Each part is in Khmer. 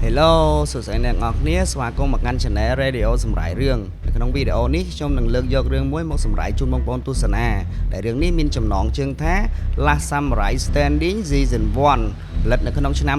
Hello សួស្តីអ្នកទាំងអស់គ្នាស្វាគមន៍មកកាន់ Channel Radio សម្រាយរឿងនៅក្នុងវីដេអូនេះខ្ញុំនឹងលើកយករឿងមួយមកសម្រាយជូនបងប្អូនទស្សនាដែលរឿងនេះមានចំណងជើងថា Last Samurai Standing Season 1ផលិតនៅក្នុងឆ្នាំ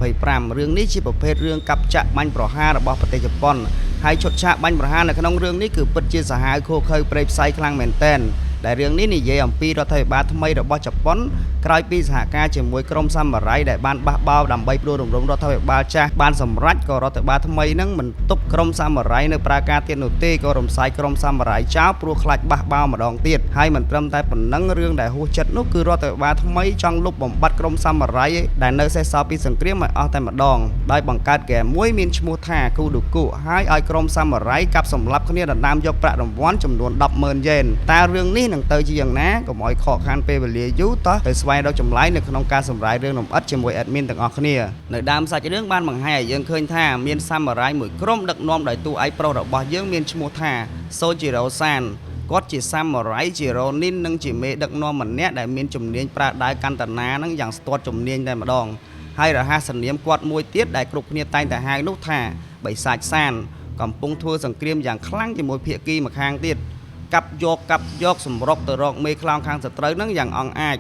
2025រឿងនេះជាប្រភេទរឿងកាប់ចាក់បាញ់ប្រហាររបស់ប្រទេសជប៉ុនហើយឈុតឆាកបាញ់ប្រហារនៅក្នុងរឿងនេះគឺពិតជាសាហាវឃោរឃៅព្រៃផ្សៃខ្លាំងមែនទែនដែលរឿងនេះនិយាយអំពីរដ្ឋាភិបាលថ្មីរបស់ជប៉ុនក្រោយពីសហការជាមួយក្រុមសាមរ៉ៃដែលបានបះបោរដើម្បីផ្ដួលរំលំរដ្ឋាភិបាលចាស់បានសម្រេចក៏រដ្ឋាភិបាលថ្មីនឹងមិនទុកក្រុមសាមរ៉ៃនៅប្រើការទៀតនោះទេក៏រំសាយក្រុមសាមរ៉ៃចោលព្រោះខ្លាចបះបោរម្ដងទៀតហើយមិនត្រឹមតែប៉ុណ្ណឹងរឿងដែលហួសចិត្តនោះគឺរដ្ឋាភិបាលថ្មីចង់លុបបំបាត់ក្រុមសាមរ៉ៃដែលនៅសេសសល់ពីសង្គ្រាមឲ្យអស់តែម្ដងដោយបង្កើតហ្គេមមួយមានឈ្មោះថាគូឌូគុហើយឲ្យក្រុមសាមរ៉ៃកាប់សម្លាប់គ្នាដណ្ដើមយកប្រាក់រង្វាន់ចំនួន100,000យេនតើរឿងនេះនឹងទៅជាយ៉ាងណាកុំឲ្យខកខានពេលវេលាយូរតោះទៅស្វែងរកចម្លើយនៅក្នុងការសម្រាយរឿងលម្អិតជាមួយ admin ទាំងអស់គ្នានៅដើមសាច់រឿងបានបង្ហាញឲ្យយើងឃើញថាមានសាមរ៉ៃមួយក្រុមដឹកនាំដោយតួឯកប្រុសរបស់យើងមានឈ្មោះថាសូជីរ៉ូសានគាត់ជាសាមរ៉ៃជារ៉ូនីននិងជាមេដឹកនាំម្នាក់ដែលមានជំនាញប្រើដាវកន្តនានឹងយ៉ាងស្ទាត់ជំនាញតែម្ដងហើយរហ័សនាមគាត់មួយទៀតដែលគ្រប់គ្នាតែងតែហៅនោះថាបិសាចសានកំពុងធ្វើសង្គ្រាមយ៉ាងខ្លាំងជាមួយភាគីម្ខាងទៀតកាប់យកកាប់យកសម្រុកទៅរកមេខ្លោងខាងសត្រូវនឹងយ៉ាងអង់អាច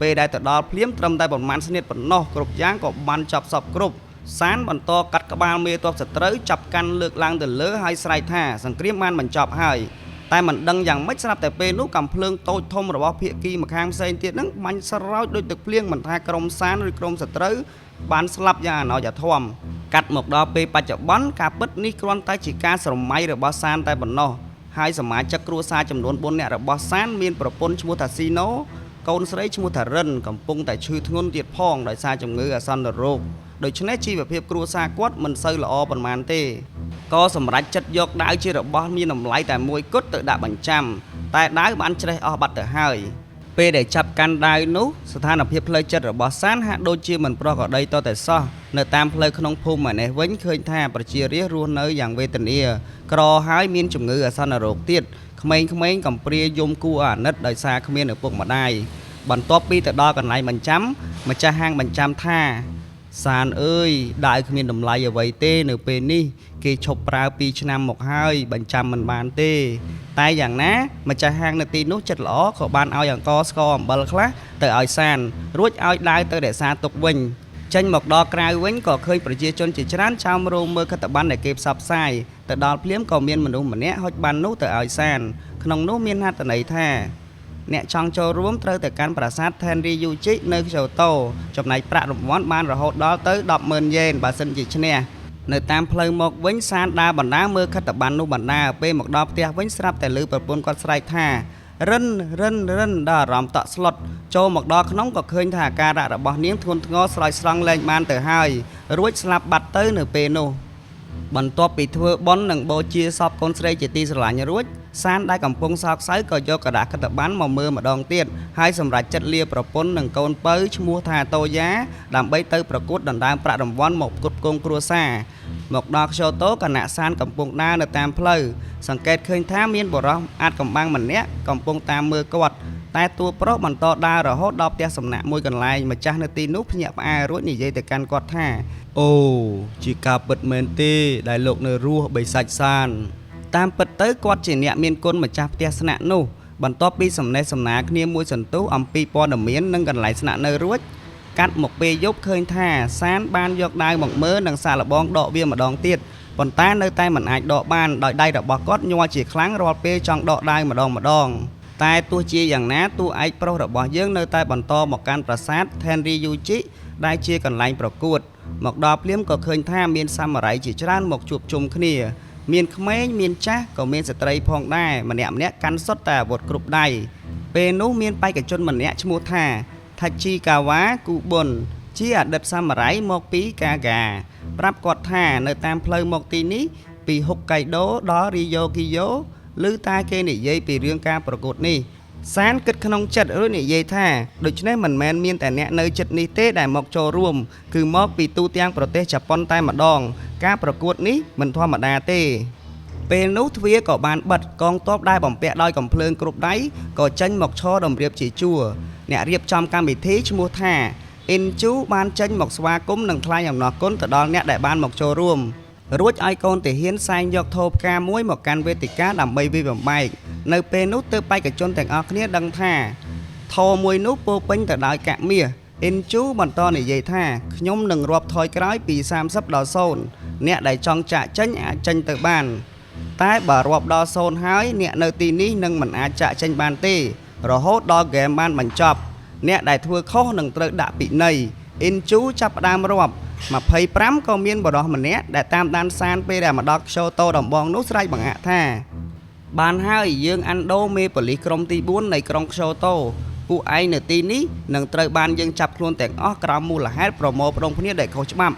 ពេលដែលទៅដល់ភ្លាមត្រឹមតែប្រមាណស្នៀតប៉ុណ្ណោះគ្រប់យ៉ាងក៏បានចាប់សពគ្រប់សានបន្តកាត់ក្បាលមេទ័ពសត្រូវចាប់កាន់លើកឡើងទៅលើហើយស្រែកថាសង្គ្រាមបានបញ្ចប់ហើយតែមិនដឹងយ៉ាងម៉េចស្រាប់តែពេលនោះកាំភ្លើងតូចធំរបស់ភាគីម្ខាងផ្សេងទៀតហ្នឹងបាញ់ស្រោចដូចទឹកភ្លៀងមិនថាក្រុមសានឬក្រុមសត្រូវបានស្លាប់យ៉ាងអណោចអធមកាត់មកដល់ពេលបច្ចុប្បន្នការពិតនេះគ្រាន់តែជាការស្រមៃរបស់សានតែប៉ុណ្ណោះហើយសមាជិកគ្រួសារចំនួន4នាក់របស់សានមានប្រពន្ធឈ្មោះថាស៊ីណូកូនស្រីឈ្មោះថារិនកំពុងតែឈឺធ្ងន់ទៀតផងដោយសារជំងឺអាសន្នរោគដូច្នេះជីវភាពគ្រួសារគាត់មិនសូវល្អប៉ុន្មានទេក៏សម្រេចចិត្តយកដាវជារបស់មានតម្លៃតែមួយគត់ទៅដាក់បញ្ចាំតែដាវបានច្រេះអស់បាត់ទៅហើយពេលដែលចាប់កាន់ដាវនោះស្ថានភាពផ្លូវចិត្តរបស់សានហាក់ដូចជាមិនប្រក្រតីតតែសោះនៅតាមផ្លូវក្នុងភូមិឯនេះវិញឃើញថាប្រជារាស្ត្ររស់នៅយ៉ាងវេទនាក្រហើយមានជំងឺអាសន្នរោគទៀតក្មេងៗកំព្រាយំគួរអាណិតដោយសារគ្មានឪពុកម្ដាយបន្ទាប់ពីទៅដល់កន្លែងបញ្ចាំម្ចាស់ហាងបញ្ចាំថាសានអើយដាវគ្មានតម្លៃអ្វីទេនៅពេលនេះគេឈប់ប្រើ2ឆ្នាំមកហើយបញ្ចាំមិនបានទេតែយ៉ាងណាម្ចាស់ហាងនៅទីនោះចិត្តល្អក៏បានឲ្យអង្ករស្ករអំបិលខ្លះទៅឲ្យសានរួចឲ្យដាវទៅរក្សាទុកវិញចេញមកដល់ក្រៅវិញក៏ឃើញប្រជាជនជាច្រើនចោមរោមមើលខិត្តប័ណ្ណដែលគេផ្សព្វផ្សាយទៅដល់ភ្លាមក៏មានមនុស្សម្នាក់ហុចបាននោះទៅឲ្យសានក្នុងនោះមានហត្ថន័យថាអ្នកចង់ចូលរួមត្រូវទៅកាន់ប្រាសាទ Tenryuji នៅក្យូតូចំណែកប្រាក់រង្វាន់បានរហូតដល់ទៅ100,000យេនបើសិនជាឈ្នះនៅតាមផ្លូវមកវិញសានដើរបណ្ដាមើលខិត្តប័ណ្ណនោះបណ្ដាពេលមកដល់ផ្ទះវិញស្រាប់តែឮប្រពន្ធគាត់ស្រែកថារិនរិនរិនដល់អារម្មណ៍តក់ស្លុតចូលមកដល់ក្នុងក៏ឃើញថាអាការៈរបស់នាងធ្ងន់ធ្ងរស្រោចស្រង់លែងបានទៅហើយរួចស្លាប់បាត់ទៅនៅពេលនោះបន្ទាប់ពីធ្វើបុណ្យនិងបូជាសពកូនស្រីជាទីស្រឡាញ់រួចសានដែលកំពុងសោកសៅក៏យកក្រដាសខិត្តប័ណ្ណមកមើលម្ដងទៀតហើយសម្រេចចិត្តលាប្រពន្ធនិងកូនពៅឈ្មោះថាតូយ៉ាដើម្បីទៅប្រកួតដណ្ដើមប្រាក់រង្វាន់មកផ្គត់ផ្គង់គ្រួសារមកដល់ក្យូតូគណៈសានកំពុងដើរនៅតាមផ្លូវសង្កេតឃើញថាមានបុរសអាចកំបាំងម្នាក់កំពុងតាមមើលគាត់តែតួប្រុសបន្តដើររហូតដល់ផ្ទះសំណាក់មួយកន្លែងម្ចាស់នៅទីនោះភ្ញាក់ផ្អើលរួចនិយាយទៅកាន់គាត់ថាអូជាការពិតមែនទេដែលលោកនៅរស់បិសាចសានតាមពិតទៅគាត់ជាអ្នកមានគុណម្ចាស់ផ្ទះស្នាក់នោះបន្ទាប់ពីសំណេះសំណាលគ្នាមួយសន្ទុះអំពីព័ត៌មាននិងកន្លែងស្នាក់នៅរួចកាត់មកពេលយប់ឃើញថាសានបានយកដាវមកមើលនិងសាកល្បងដកវាម្ដងទៀតប៉ុន្តែនៅតែមិនអាចដកបានដោយដៃរបស់គាត់ញ័រជាខ្លាំងរាល់ពេលចង់ដកដាវម្ដងម្ដងតែទោះជាយ៉ាងណាតួឯកប្រុសរបស់យើងនៅតែបន្តមកកាន់ប្រាសាទ Tenryuji ដែលជាកន្លែងប្រកួតមកដល់ភ្លាមក៏ឃើញថាមានសាមរ៉ៃជាច្រើនមកជួបជុំគ្នាមានក្មេងមានចាស់ក៏មានស្ត្រីផងដែរម្នាក់ៗកាន់សុទ្ធតែអាវុធគ្រប់ដៃពេលនោះមានបេក្ខជនម្នាក់ឈ្មោះថាថាជីកាវ៉ាគូប៊ុនជាអតីតសាមរ៉ៃមកពីកាហ្កាប្រាប់គាត់ថានៅតាមផ្លូវមកទីនេះពីហុកកៃដូដល់រីយ៉ូគីយ៉ូឮតែគេនិយាយពីរឿងការប្រកួតនេះសានគិតក្នុងចិត្តរួចនិយាយថាដូច្នេះមិនមែនមានតែអ្នកនៅចិត្តនេះទេដែលមកចូលរួមគឺមកពីទូទាំងប្រទេសជប៉ុនតែម្ដងការប្រកួតនេះមិនធម្មតាទេពេលនោះទ្វារក៏បានបិទកងទ័ពដែលបំពាក់ដោយកំភ្លើងគ្រប់ដៃក៏ចេញមកឈរតម្រៀបជាជួរអ្នករៀបចំកម្មវិធីឈ្មោះថា អ៊ិនជូបានចេញមកស្វាគមន៍និងថ្លែងអំណរគុណទៅដល់អ្នកដែលបានមកចូលរួមរួចឲ្យកូនទាហានសែងយកថូផ្កាមួយមកកាន់វេទិកាដើម្បីវាយបំបែកនៅពេលនោះទើបបេក្ខជនទាំងអស់គ្នាដឹងថាថោមួយនោះពោរពេញទៅដោយកាក់មាសអ៊ិនជូបន្តនិយាយថាខ្ញុំនឹងរាប់ថយក្រោយពី30ដល់0អ្នកដែលចង់ចាក់ចេញអាចចេញទៅបាន តែបើរាប់ដល់0ហើយអ្នកនៅទីនេះនឹងមិនអាចចាក់ចេញបានទេ រហូតដល់ហ្គេមបានបញ្ចប់ អ្នកដែលធ្វើខុសនឹងត្រូវដាក់ពិន័យអ៊ិនជូចាប់ផ្ដើមរាប់25ក៏មានបុរសម្នាក់ដែលតាមដានសានពេលដែលមកដល់ខ្យូតូដំបងនោះស្រែកបង្អាក់ថា បានហើយយើងអាន់ដូមេប៉ូលីសក្រុមទី4នៃក្រុងខ្យូតូពួកឯងនៅទីនេះនឹងត្រូវបានយើងចាប់ខ្លួនទាំងអស់ក្រោមមូលហេតុប្រមូលផ្ដុំគ្នាដែលខុសច្បាប់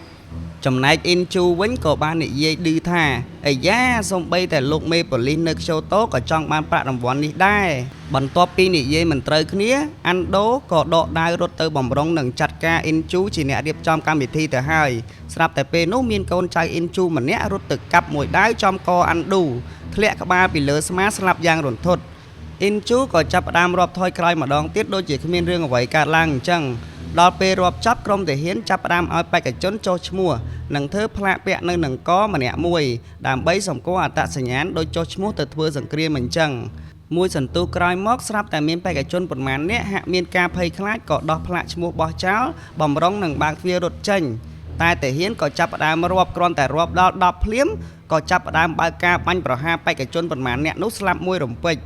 ចំណែកអ៊ីនជូវិញក៏បាននិយាយឌឺថាអាយ៉ាសំបីតែលោកមេប៉ូលីសនៅខ្យូតូក៏ចង់បានប្រាក់រង្វាន់នេះដែរបន្ទាប់ពីនិយាយមិនត្រូវគ្នាអាន់ដូក៏ដកដាវរត់ទៅបំរុងនិងចាត់ការអ៊ីនជូជាអ្នករៀបចំកម្មវិធីទៅហើយស្រាប់តែពេលនោះមានកូនចៅអ៊ីនជូម្នាក់រត់ទៅកាប់មួយដាវចំកអាន់ឌូធ្លាក់ក្បាលពីលើស្មាស្លាប់យ៉ាងរន្ធត់ អ៊ីនជូក៏ចាប់ផ្ដើមរាប់ថយក្រោយម្ដងទៀតដូចជាគ្មានរឿងអ្វីកើតឡើងអញ្ចឹងដល់ពេលរាប់ចាប់ក្រុមទាហានចាប់ផ្ដើមឲ្យបេក្ខជនចុះឈ្មោះនិងធ្វើផ្លាកពាក់នៅនឹងកម្នាក់មួយដើម្បីសម្គាល់អត្តសញ្ញាណដូចចុះឈ្មោះទៅធ្វើសង្គ្រាមអញ្ចឹងមួយសន្ទុះក្រោយមកស្រាប់តែមានបេក្ខជនប៉ុន្មាននាក់ហាក់មានការភ័យខ្លាចក៏ដោះផ្លាកឈ្មោះបោះចោលបំរុងនឹងបើកទ្វាររត់ចេញតែទាហានក៏ចាប់ផ្ដើមរាប់គ្រាន់តែរាប់ដល់10ភ្លាមក៏ចាប់ផ្ដើមបើកការបាញ់ប្រហារបេក្ខជនប៉ុន្មាននាក់នោះស្លាប់មួយរំពេច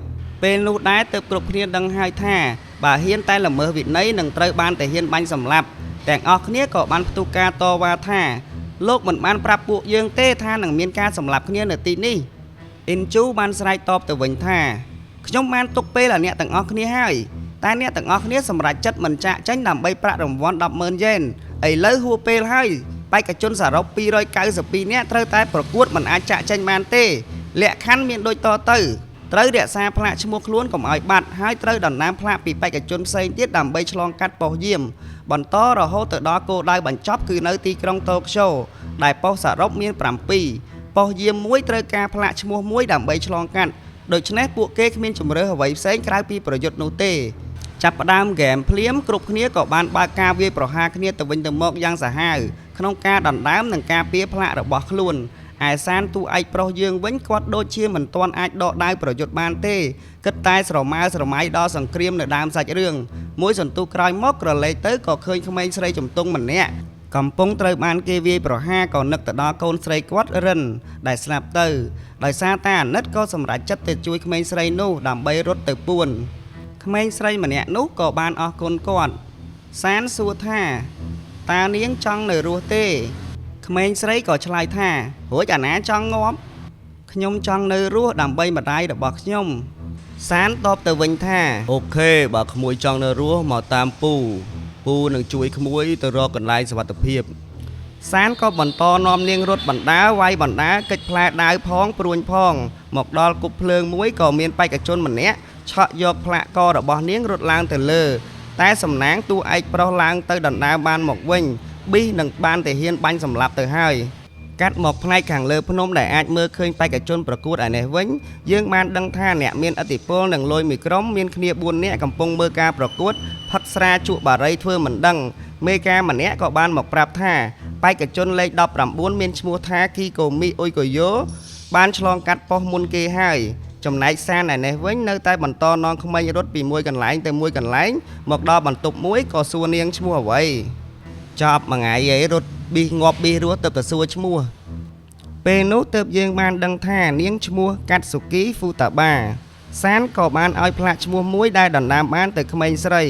ពេលនោះដែរទើបគ្រប់គ្នាដឹងហើយថាបើហ៊ានតែល្មើសវិន័យនឹងត្រូវបានទាហានបាញ់សម្លាប់ទាំងអស់គ្នាក៏បានផ្ទុះការតវ៉ាថាលោកមិនបានប្រាប់ពួកយើងទេថានឹងមានការសម្លាប់គ្នានៅទីនេះអ៊ិនជូបានស្រែកតបទៅវិញថាខ្ញុំបានទុកពេលឲ្យអ្នកទាំងអស់គ្នាហើយតែអ្នកទាំងអស់គ្នាសម្រេចចិត្តមិនចាកចេញដើម្បីប្រាក់រង្វាន់100000យេនឥឡូវហួសពេលហើយបេក្ខជនសរុប292នាក់ត្រូវតែប្រកួតមិនអាចចាកចេញបានទេលក្ខខណ្ឌមានដូចតទៅ ត្រូវរក្សាផ្លាកឈ្មោះខ្លួនកុំឲ្យបាត់ហើយត្រូវដណ្ដើមផ្លាកពីបេក្ខជនផ្សេងទៀតដើម្បីឆ្លងកាត់ប៉ុស្តិ៍យាមបន្តរហូតទៅដល់គោលដៅបញ្ចប់គឺនៅទីក្រុងតូក្យូដែលប៉ុស្តិ៍សរុបមាន7ប៉ុស្តិ៍យាមមួយត្រូវការផ្លាកឈ្មោះមួយដើម្បីឆ្លងកាត់ដូច្នេះពួកគេគ្មានជម្រើសអ្វីផ្សេងក្រៅពីប្រយុទ្ធនោះទេចាប់ផ្ដើមហ្គេមភ្លាមគ្រប់គ្នាក៏បានបើកការវាយប្រហារគ្នាទៅវិញទៅមកយ៉ាងសាហាវក្នុងការដណ្ដើមនិងការពារផ្លាករបស់ខ្លួនឯសានតួឯកប្រុសយើងវិញគាត់ដូចជាមិនទាន់អាចដកដាវប្រយុទ្ធបានទេគិតតែស្រមើស្រមៃដល់សង្គ្រាមនៅដើមសាច់រឿងមួយសន្ទុះក្រោយមកក្រឡេកទៅក៏ឃើញក្មេងស្រីជំទង់ម្នាក់កំពុងត្រូវបានគេវាយប្រហារក៏នឹកទៅដល់កូនស្រីគាត់រិនដែលស្លាប់ទៅដោយសារតែអាណិតក៏សម្រេចចិត្តទៅជួយក្មេងស្រីនោះដើម្បីរត់ទៅពួនក្មេងស្រីម្នាក់នោះក៏បានអរគុណគាត់សានសួរថាតើនាងចង់នៅរស់ទេក្មេងស្រីក៏ឆ្លើយថារួចអាណាចង់ងាប់ខ្ញុំចង់នៅរស់ដើម្បីម្ដាយរបស់ខ្ញុំសានតបទៅវិញថា OK បើក្មួយចង់នៅរស់មកតាមពូពូនឹងជួយក្មួយទៅរកកន្លែងសុវត្ថិភាពសានក៏បន្តនាំនាងរត់បណ្ដើវាយបណ្ដើកិច្ចផ្លែដាវផងព្រួញផងមកដល់គប់ភ្លើងមួយក៏មានបេក្ខជនម្នាក់ឆក់យកផ្លាកករបស់នាងរត់ឡើងទៅលើតែសំណាងតួឯកប្រុសឡើងទៅដណ្ដើមបានមកវិញប៊ីសនឹងបានទាហានបាញ់សម្លាប់ទៅហើយកាត់មកផ្នែកខាងលើភ្នំដែលអាចមើលឃើញបេក្ខជនប្រកួតឯនេះវិញយើងបានដឹងថាអ្នកមានឥទ្ធិពលនិងលុយមួយក្រុមមានគ្នា4នាក់កំពុងមើលការប្រកួតផឹកស្រាជក់បារីធ្វើមិនដឹងមេការម្នាក់ក៏បានមកប្រាប់ថាបេក្ខជនលេខ19មានឈ្មោះថាគីកូមីអ៊ុយកូយ៉ូបានឆ្លងកាត់ប៉ុស្តិ៍មុនគេហើយចំណែកសានឯនេះវិញនៅតែបន្តនាំក្មេងរត់ពីមួយកន្លែងទៅមួយកន្លែងមកដល់បន្ទប់មួយក៏សួរនាងឈ្មោះអ្វីចប់មួយថ្ងៃឯងរត់ប៊ីសងាប់ប៊ីសរស់ទៅទៅសួរឈ្មោះពេលនោះទើបយើងបានដឹងថានាងឈ្មោះកាត់ស៊ូគីហ្វូតាបាសានក៏បានឲ្យផ្លាកឈ្មោះមួយដែលដណ្ដើមបានទៅក្មេងស្រី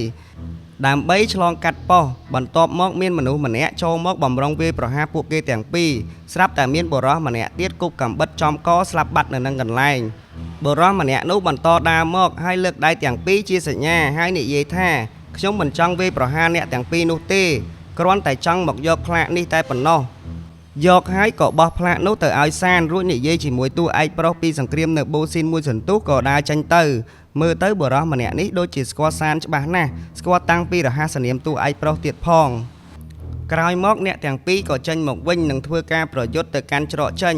ដើម្បីឆ្លងកាត់ប៉ុស្តិ៍បន្ទាប់មកមានមនុស្សម្នាក់ចូលមកបំរុងវាយប្រហារពួកគេទាំងពីរស្រាប់តែមានបុរសម្នាក់ទៀតគប់កាំបិតចំកស្លាប់បាត់នៅនឹងកន្លែងបុរសម្នាក់នោះបន្តដើរមកហើយលើកដៃទាំងពីរជាសញ្ញាហើយនិយាយថាខ្ញុំមិនចង់វាយប្រហារអ្នកទាំងពីរនោះទេគ្រាន់តែចង់មកយកផ្លាកនេះតែប៉ុណ្ណោះយកហើយក៏បោះផ្លាកនោះទៅឲ្យសានរួចនិយាយជាមួយតួឯកប្រុសពីសង្គ្រាមនៅបូស៊ីនមួយសន្ទុះក៏ដើរចេញទៅមើលទៅបុរសម្នាក់នេះដូចជាស្គាល់សានច្បាស់ណាស់ស្គាល់តាំងពីរហស្សនាមតួឯកប្រុសទៀតផងក្រោយមកអ្នកទាំងពីរក៏ចេញមកវិញនិងធ្វើការប្រយុទ្ធទៅកាន់ច្រកចេញ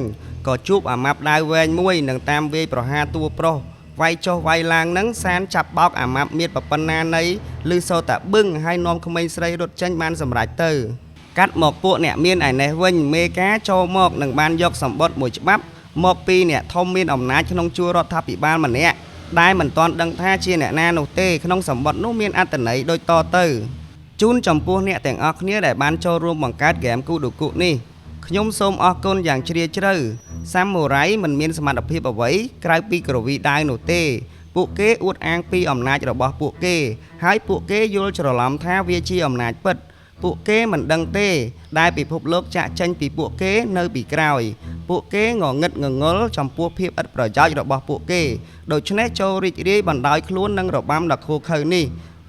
ក៏ជួបអាម៉ាប់ដាវវែងមួយនិងតាមវាយប្រហារតួប្រុស វាយចុះវាយឡើងនឹងសានចាប់បោកអាម៉ាប់មៀតប៉ុណ្ណានៃឬសូតាបឹងហើយនាំក្មេងស្រីរត់ចេញបានសម្រេចទៅ កាត់មកពួកអ្នកមានឯនេះវិញមេការចូលមកនឹងបានយកសម្បត្តិមួយច្បាប់មកពីអ្នកធំមានអំណាចក្នុងជួររដ្ឋាភិបាលម្នាក់ដែលមិនទាន់ដឹងថាជាអ្នកណានោះទេក្នុងសម្បត្តិនោះមានអត្ថន័យដូចតទៅជូនចំពោះអ្នកទាំងអស់គ្នាដែលបានចូលរួមបង្កើតហ្គេមគូឌូគុនេះខ្ញុំសូមអរគុណយ៉ាងជ្រាលជ្រៅសាមម៉ូរ៉ៃមិនមានសមត្ថភាពអ្វីក្រៅពីក្រវីដាវនោះទេ ពួកគេអួតអាងពីអំណាចរបស់ពួកគេ ហើយពួកគេយល់ច្រឡំថាវាជាអំណាចពិត ពួកគេមិនដឹងទេ ដែលពិភពលោកចាក់ចេញពីពួកគេនៅពីក្រោយ ពួកគេងងឹតងងល់ចំពោះភាពឥតប្រយោជន៍របស់ពួកគេដូច្នេះចូលរីករាយបណ្ដោយខ្លួននឹងរបាំដ៏ឃោរឃៅនេះ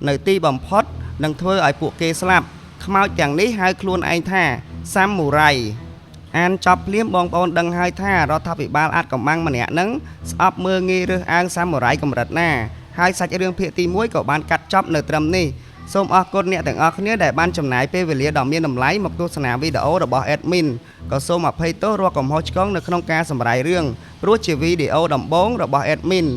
នៅទីបំផុតនឹងធ្វើឲ្យពួកគេស្លាប់ខ្មោចទាំងនេះហៅខ្លួនឯងថាសាមម៉ូរ៉ៃ អានចប់ភ្លាមបងប្អូនដឹងហើយថារដ្ឋាភិបាលអាចកំបាំងម្នាក់នឹងស្អប់មើលងាយរើសអើងសាមរ៉ៃកម្រិតណាហើយសាច់រឿងភាគទី1ក៏បានកាត់ចប់នៅត្រឹមនេះសូមអរគុណអ្នកទាំងអស់គ្នាដែលបានចំណាយពេលវេលាដ៏មានតម្លៃមកទស្សនាវីដេអូរបស់ admin ក៏សូមអភ័យទោសរាល់កំហុសឆ្គងនៅក្នុងការសម្រាយរឿងព្រោះជាវីដេអូដំបូងរបស់ admin។